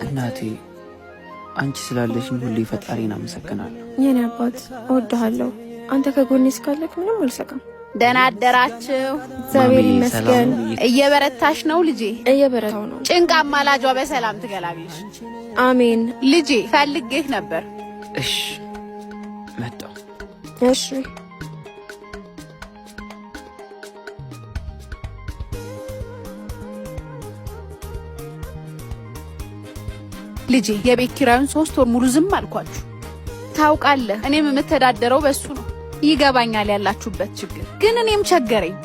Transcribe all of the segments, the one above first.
እናቴ አንቺ ስላለሽኝ ሁሌ ፈጣሪን አመሰግናለሁ። የኔ አባት እወድሃለሁ። አንተ ከጎኔ እስካለክ ምንም አልሰጋም። ደህና አደራችሁ። እግዚአብሔር ይመስገን። እየበረታሽ ነው ልጄ? እየበረታው ነው። ጭንቅ አማላጇ በሰላም ትገላግልሽ። አሜን። ልጄ ፈልጌህ ነበር። እሺ መጣሁ። እሺ። ልጄ የቤት ኪራዩን 3 ወር ሙሉ ዝም አልኳችሁ። ታውቃለህ፣ እኔም የምተዳደረው በሱ ነው። ይገባኛል ያላችሁበት ችግር፣ ግን እኔም ቸገረኝ።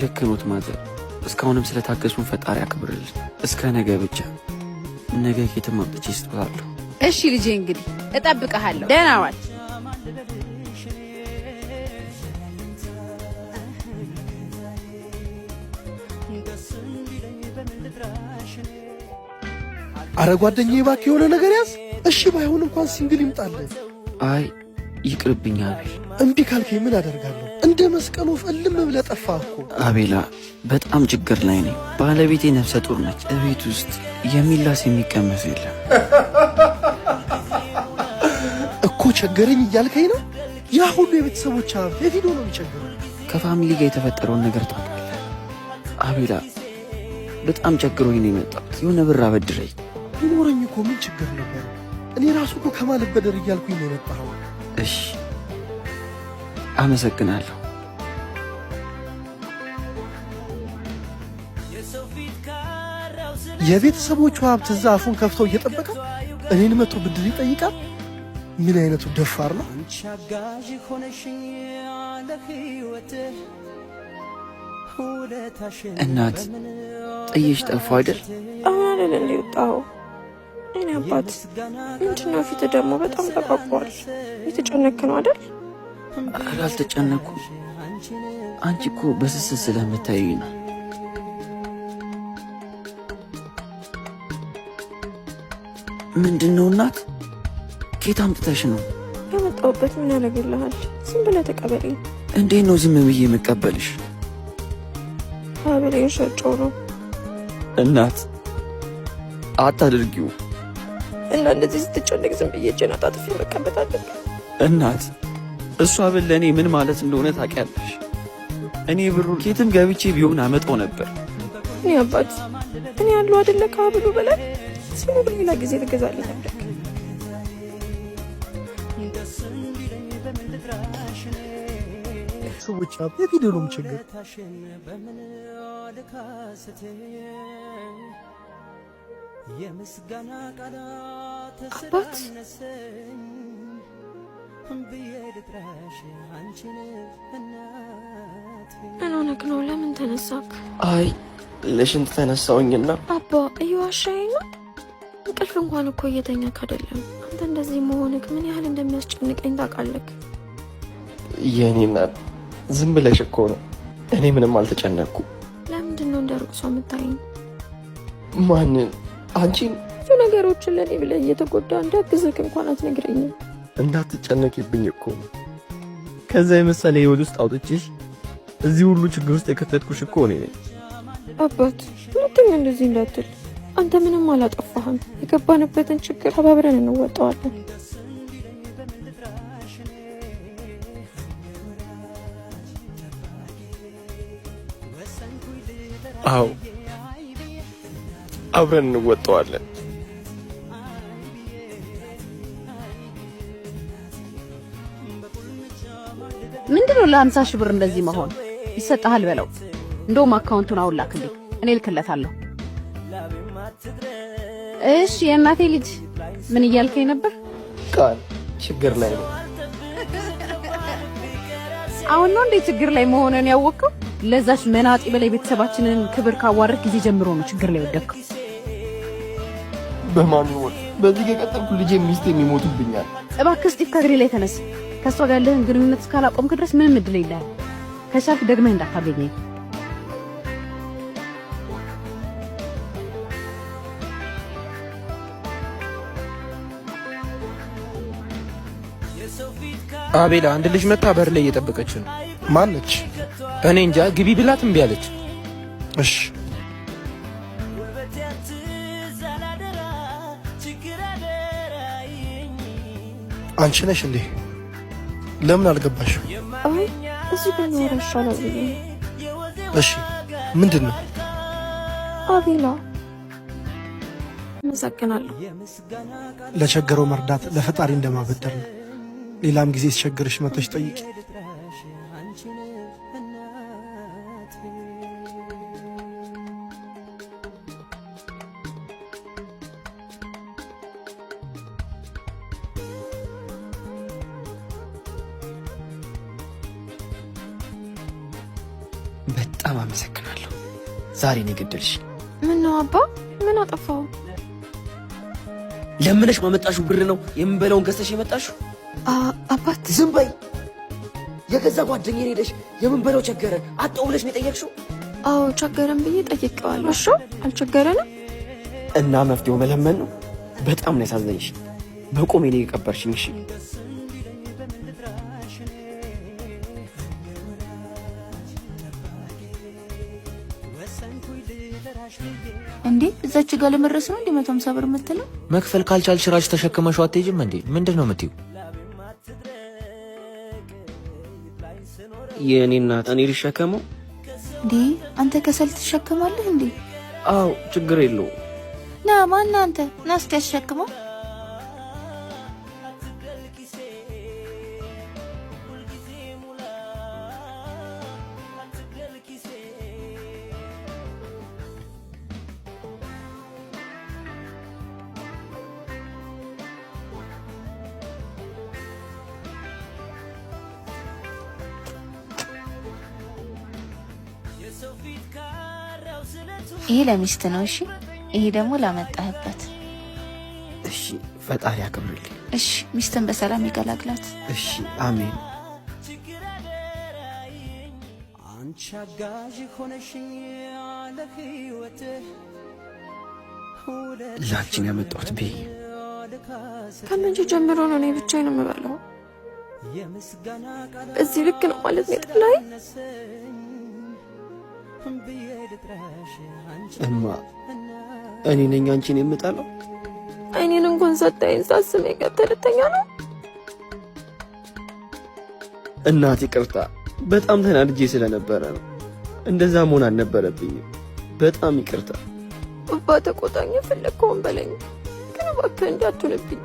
ልክ ኖት mother። እስካሁንም ስለታገሱን ፈጣሪ አክብርልን። እስከ ነገ ብቻ። ነገ ኬትም አምጥቼ እሰጥዎታለሁ። እሺ ልጄ፣ እንግዲህ እጠብቅሃለሁ። ደህና ዋል። አረ ጓደኛዬ እባክህ የሆነ ነገር ያዝ። እሺ ባይሆን እንኳን single ይምጣልህ። አይ ይቅርብኝ አቤል። እምቢ ካልከኝ ምን አደርጋለሁ? እንደ መስቀል ወፍ እልም ብለህ ጠፋህ እኮ። አቤላ በጣም ችግር ላይ ነኝ። ባለቤቴ ነፍሰ ጡር ነች። እቤት ውስጥ የሚላስ የሚቀመስ የለም። እኮ ቸገረኝ እያልከኝ ነው? ያ ሁሉ የቤተሰቦች ሀብት የት ሄዶ ነው የሚቸገረው? ከ family ጋር የተፈጠረውን ነገር ታውቃለህ አቤላ። በጣም ቸግሮኝ ነው የመጣሁት። የሆነ ብር አበድረኝ። ቢኖረኝ እኮ ምን ችግር ነበር? እኔ ራሱ እኮ ከማልበደር እያልኩኝ ነው የመጣኸው። እሺ አመሰግናለሁ። የቤተሰቦቹ ሀብት እዛ አፉን ከፍተው እየጠበቀ እኔን መጥቶ ብድር ይጠይቃል። ምን አይነቱ ደፋር ነው? እናት ጥዬሽ ጠፋሁ አይደል? አሁን አይደል እንዴ ወጣኸው? የኔ አባት ምንድነው ፊት ደግሞ በጣም ተቋቁሯል። የተጨነክ ነው አይደል? ኧረ አልተጨነኩም። አንቺ እኮ በስስት ስለምታዩኝ ነው። ምንድን ነው እናት? ኬት አምጥተሽ ነው? ያመጣሁበት ምን ያደርግልሃል? ዝም ብለህ ተቀበለኝ። እንዴት ነው ዝም ብዬ የምቀበልሽ? ሀብሌን ሸጬው ነው። እናት አታድርጊው። እና እንደዚህ ስትጨነቅ ዝም ብዬ እጄን አጣጥፌ መቀመጥ አለብኝ? እናት እሷ ብል ለእኔ ምን ማለት እንደሆነ ታውቂያለሽ። እኔ ብሩ ኬትም ገብቼ ቢሆን አመጣው ነበር። እኔ አባት እኔ ያለው አይደለ ከሀብሉ በላይ ሲኖር ሌላ ጊዜ ትገዛልኛለህ። ቤተሰቦች ሀብት የት ሄዶ ነው የሚቸገረው? አባት ምን ሆነህ ነው? ለምን ተነሳክ? አይ ለሽንት ተነሳውኝና። አባ እየዋሻኝ ነው። እንቅልፍ እንኳን እኮ እየተኛክ አይደለም። አንተ እንደዚህ መሆንክ ምን ያህል እንደሚያስጨንቀኝ ታውቃለህ። የኔ እናት ዝም ብለሽ እኮ ነው። እኔ ምንም አልተጨነቅኩ። ለምንድን ነው እንደ ሩቅ ሰው የምታይኝ? ማንን? አንቺን? ብዙ ነገሮችን ለእኔ ብለህ እየተጎዳ እንዳግዝህ እንኳን አትነግረኝም። እንዳትጨነቂብኝ እኮ ነው። ከዛ የመሰለ ህይወት ውስጥ አውጥቼሽ እዚህ ሁሉ ችግር ውስጥ የከተትኩሽ እኮ እኔ ነኝ። አባት ሁለተኛ እንደዚህ እንዳትል። አንተ ምንም አላጠፋህም። የገባንበትን ችግር ተባብረን እንወጣዋለን። አዎ አብረን እንወጣዋለን። ምንድነው ለ50 ሺህ ብር እንደዚህ መሆን? ይሰጥሃል በለው። እንደውም አካውንቱን አሁን ላክልኝ፣ እኔ ልክለታለሁ። እሺ የእናቴ ልጅ ምን እያልከኝ ነበር? ቃል ችግር ላይ ነው። አሁን ነው እንዴ ችግር ላይ መሆንን ያወቅከው? ለዛች መናጢ በላይ ቤተሰባችንን ክብር ካዋረድክ ጊዜ ጀምሮ ነው ችግር ላይ ወደቅከው። በማን ይሆን? በዚህ ከቀጠልኩ ልጄ ሚስቴ የሚሞቱብኛል። እባክህ ስጢፍ ከእግሬ ላይ ተነስ። ከእሷ ጋር ያለህን ግንኙነት እስካላቆምክ ድረስ ምንም እድል የለህም። ከቻልክ ደግመህ እንዳታገኘኝ። አቤላ አንድ ልጅ መታ በር ላይ እየጠበቀች ነው። ማነች? እኔ እንጃ፣ ግቢ ብላት እምቢ አለች። እሺ። አንቺ ነሽ እንዴ? ለምን አልገባሽ? አይ እዚህ ብናወራ ይሻላል ብዬ ነው። እሺ ምንድን ነው? አቤላ አመሰግናለሁ። ለቸገረው መርዳት ለፈጣሪ እንደማበደር ነው። ሌላም ጊዜ ሲቸግርሽ መተሽ ጠይቂ። በጣም አመሰግናለሁ። ዛሬ ነው የገደልሽ። ምን ነው አባ፣ ምን አጠፋው? ለምነሽ ማመጣሽው ብር ነው የምንበላውን ገዝተሽ የመጣሽው? አባት ዝም በይ። የገዛ ጓደኛዬን ሄደሽ የምንበላው ቸገረን አጣው ብለሽ ነው የጠየቅሽው? አዎ ቸገረን ብዬ ጠይቄዋለሁ። እሺ አልቸገረንም። እና መፍትሄው መለመን ነው። በጣም ነው ያሳዘንሽ። በቁሜ ነው የቀበርሽኝ። እሺ እንዴ እዛች ጋር ለመድረስ ነው እንዴ 150 ብር የምትለው? መክፈል ካልቻልሽ ራስሽ ተሸክመሽው አትሄጂም እንዴ? ምንድን ነው የምትይው? የእኔ እናት እኔ ልሸከመው እንዴ አንተ ከሰል ትሸከማለህ እንዴ? አዎ ችግር የለውም። ና ማን አንተ ና እስኪ ያሸክመው። ይሄ ለሚስት ነው። እሺ ይሄ ደግሞ ላመጣህበት። እሺ ፈጣሪ ያክብርልኝ። እሺ ሚስትን በሰላም ይገላግላት። እሺ አሜን። ላንቺን ያመጣሁት ቤ ከመቼ ጀምሮ ነው እኔ ብቻዬን የምበላው? በዚህ ልክ ነው ማለት ነው የጠላኸኝ? እማ እኔ ነኝ አንቺን የምጠላው? አይኔን እንኳን ሳታይን ሳስመኝ ገብተህ ልተኛ ነው? እናት ይቅርታ፣ በጣም ተናድጄ ስለነበረ ነው። እንደዛ መሆን አልነበረብኝም። በጣም ይቅርታ። አባ ተቆጣኝ፣ የፈለግከውን በለኝ፣ ግን እባክህ እንዳትሆንብኝ።